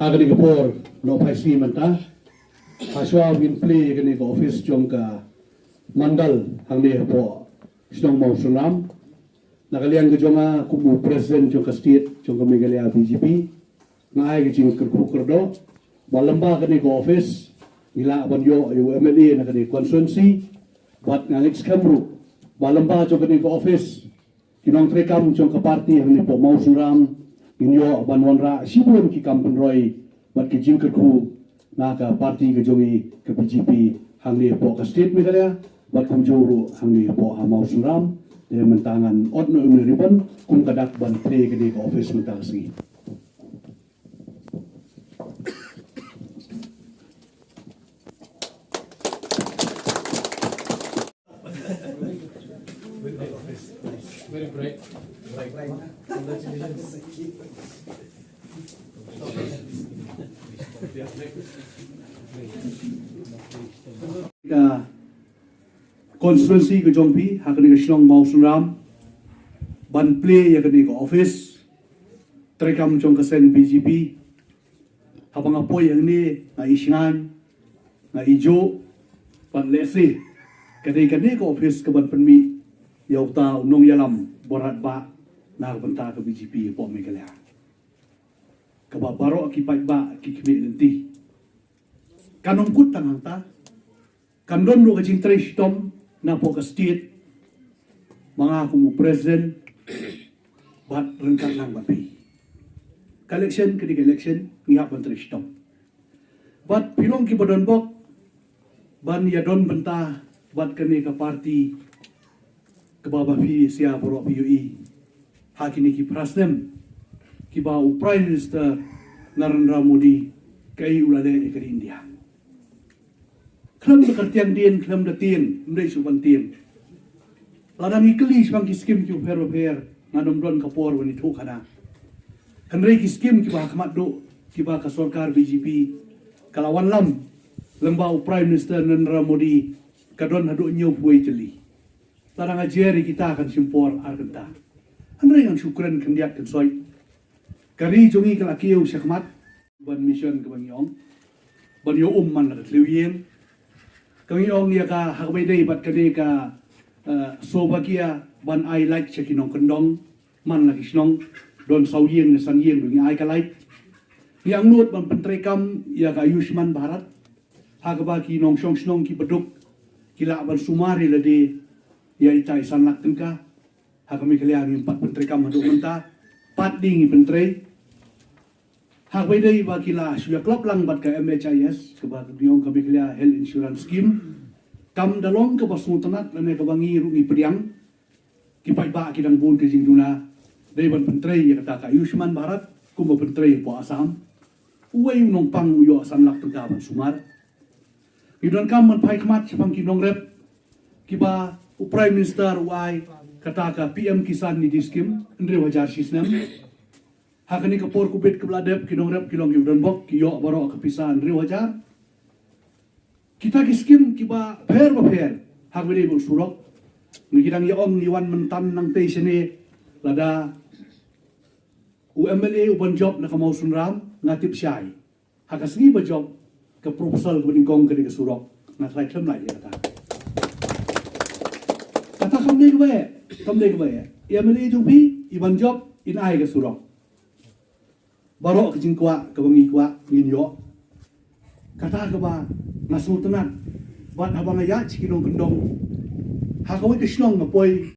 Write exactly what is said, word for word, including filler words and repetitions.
Ha kane ka por, nongpyni mynta, ha shuwa ban plie ïa kane ka office jong ka mandal hangne hapoh shnong Mawsynram, na ka liang ka jong nga kum u president jong ka state jong ka Meghalaya B J P, nga ai ka jingkyrkhu kyrdoh ba lyngba kane ka office ngi lah ban ïoh ïa u M L A na kane ka constituency. Bad nga ngeit skhem ruh ba lyngba jong kane ka office, ki nongtrei kam jong ka party hangne hapoh Mawsynram ngin ïoh ban wanrah shibun ki kam pynroi bad ki jingkyrkhu na ka party ka jong ngi ka B J P hangne hapoh ka state Meghalaya bad kumjuh ruh hangne hapoh ha Mawsynram. Te mynta ngan ot noh ïa une u ribbon kum ka dak ban plie ïa kane ka office mynta ka sngi. Very bright. Congratulations. Ka constituency ka jong phi ha kane ka shnong Mawsynram ban plie ïa kane ka office treikam jong ka seng B J P. Haba nga poi hangne nga i shngaiñ, nga i juh, bad lehse ka dei kane ka office kaban pynmih ïa uta u nongïalam borhat ba na ka bynta ka B J P hapoh Meghalaya, kaba baroh ki paidbah ki khmih lynti. Kan ym kut tang hangta, kan don ruh ka jingtrei shitom napoh ka state, ma nga kum u president bad ryngkat lang bad phi. Ka election ka dei ka election, ngi hap ban trei shitom. Bad phi long kiba don bok ban ïa don bynta bad kane ka party kaba ba phi sha baroh phi ïohi ha kine ki phra snem kiba u Prime Minister Narendra Modi kaei u la leh ïa ka ri India. Khlem da kyrtiang dien, khlem da tieng, ym dei shuh ban tieng. Lada ngi kylli shaphang ki skim kiba pher bapher, ngan ym don ka por ban ïathuh khana. Hynrei ki skim kiba ha khmat duh kiba ka sorkar B J P ka la wanlam lyngba u Prime Minister Narendra Modi ka don haduh hynñiewphew tylli. Lada nga jer ïa kita kan shim por ar kynta. Hynrei ngan shu kren khyndiat khynsoit. Ka ri jong ngi ka la kiew shakhmat ban mission kaba ngi ong ban ïoh um man la ka thliew ïing. Ka ngi ong ïa ka ha kaba ïadei bad kane ka, eh, Saubhagya ban ai light sha ki nongkyndong man la ki shnong, don saw ïing ne san ïing ba ngi ai ka light. Ngi angnud ban pyntreikam ïa ka Ayushman Bharat ha kaba ki nongshong shnong kiba duk ki lah ban sumar ïa lade ïa ita i san lak tyngka. Ha ka Meghalaya ngim pat pyntreikam haduh mynta, pat dei ngi pyntrei. Ha kaba ïadei ba ki la shu ïaklop lang bad ka M H I S kaba ngi ong ka Meghalaya Health Insurance Scheme, kam da long kaba sngewtynnat lane kaba ngi ruh ngi pdiang. Ki paidbah ki dang bun ka jingduna, dei ban pyntrei ïa kata ka Ayushman Bharat kumba pyntrei hapoh Assam. Uwei u nongpang u ïoh san lak tyngka ban sumar. Ngi donkam ban phai khmat shaphang ki nongrep kiba u Prime Minister u ai kata ka P M Kisan Nidhi Scheme hynriew hajar shi snem. Ha kane ka por Covid kaba la dep ki nongrep ki long kiba don bok, ki ïoh baroh ka pisa hynriew hajar. Kita ki skim kiba pher bapher ha kaba ïadei bad surok. Ngi ki dang ïa ong ngi wan mynta nangtei shane, lada u M L A u ban jop na ka Mawsynram nga tip shai. Ha ka sngi ba jop ka proposal kaba nyngkong ka dei ka surok. Nga tharai khlem lait ïa kata. Kata kam dei kaba eh, kam dei kaba eh. Ïa mynta i jong phi i ban jop in ai ka surok. Baroh ka jingkwah kaba ngi kwah ngin ïoh. Kata kaba nga sngewtynnat bad haba nga ïaid sha ki nongkyndong ha kawei ka shnong nga poi.